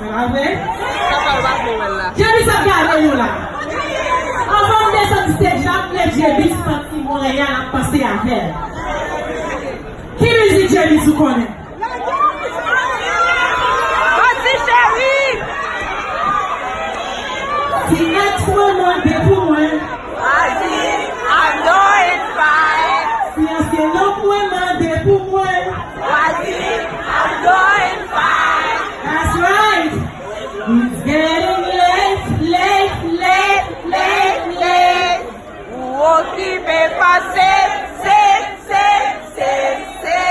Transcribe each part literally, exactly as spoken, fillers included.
Se pa vre? Jervis ap gade nou la. Anvan m desann stage la, m vle Jervis santi Monreyal ap panse avè l. Ki mizik Jervis ou konnen? Pati cheri! Si ex mwen mande pou mwen. Pati, I'm doing fine. Si ansyen nonm mwen mande pou mwen. Pati, I'm doing fine. That's right. It's getting late, late, late, late, late. Ou okipe panse, se, se, se, se.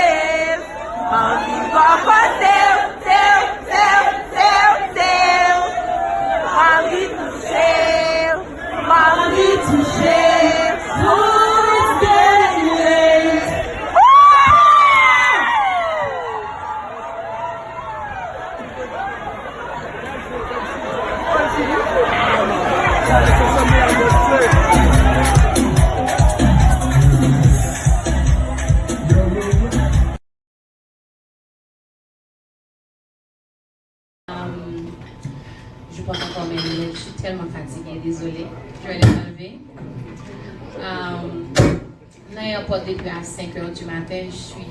Anvi kòkòte w, te w, te w, te w, te w. Anvi touche w, anvi touche w. Oh, it's getting late. Woo! Um, je porte encore mes lunettes, je suis tellement fatiguée, désolée. Je vais les enlever. Um, Nan aéroport depuis à cinq heures du matin, je suis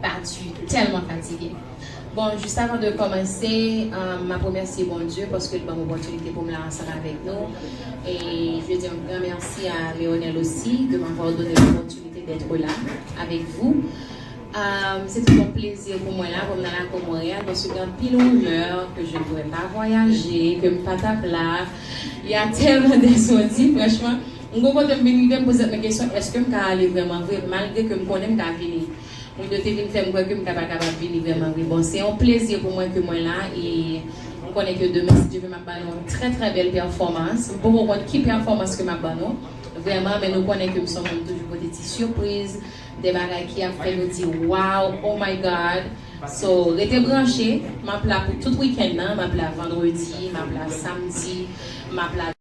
battue, tellement fatiguée. Bon, juste avant de commencer, euh, m ap remèsye Bondye paske l ban m opòtinite pou m la ansanm avèk nou. Et je veux dire un grand merci à Léonel aussi de m'avoir donné l'opportunité d'être là avec vous. Euh, c'est toujours un plaisir pour moi là, pour m nan lakou Monreyal, paske gen anpil rumeur que je ne pourrais pas voyager, que m pa t ap la. Il y a tellement d'insondis, franchement. M gon kote m vin rive, m poze tèt mwen kesyon, èske m ka ale vrèman vre, malgre ke m konnen m ka vini. Moun yo te vin fè m kwè ke m ta pa kapab vini vrèman vre. Bon, se yon plezi pou mwen ke mwen la, e m konnen ke demen, si Dye vle, m ap ba nou yon trè, trè bèl pèfòmans. M poko konn ki pèfòmans ke m ap ba nou, vrèman, men nou konnen ke m se yon moun toujou pote ti sipriz, de bagay ki ap fè nou di, "Wow, oh my God." So, rete branche, m ap la pou tout wikenn nan, m ap la vandredi, m ap la samdi, m ap la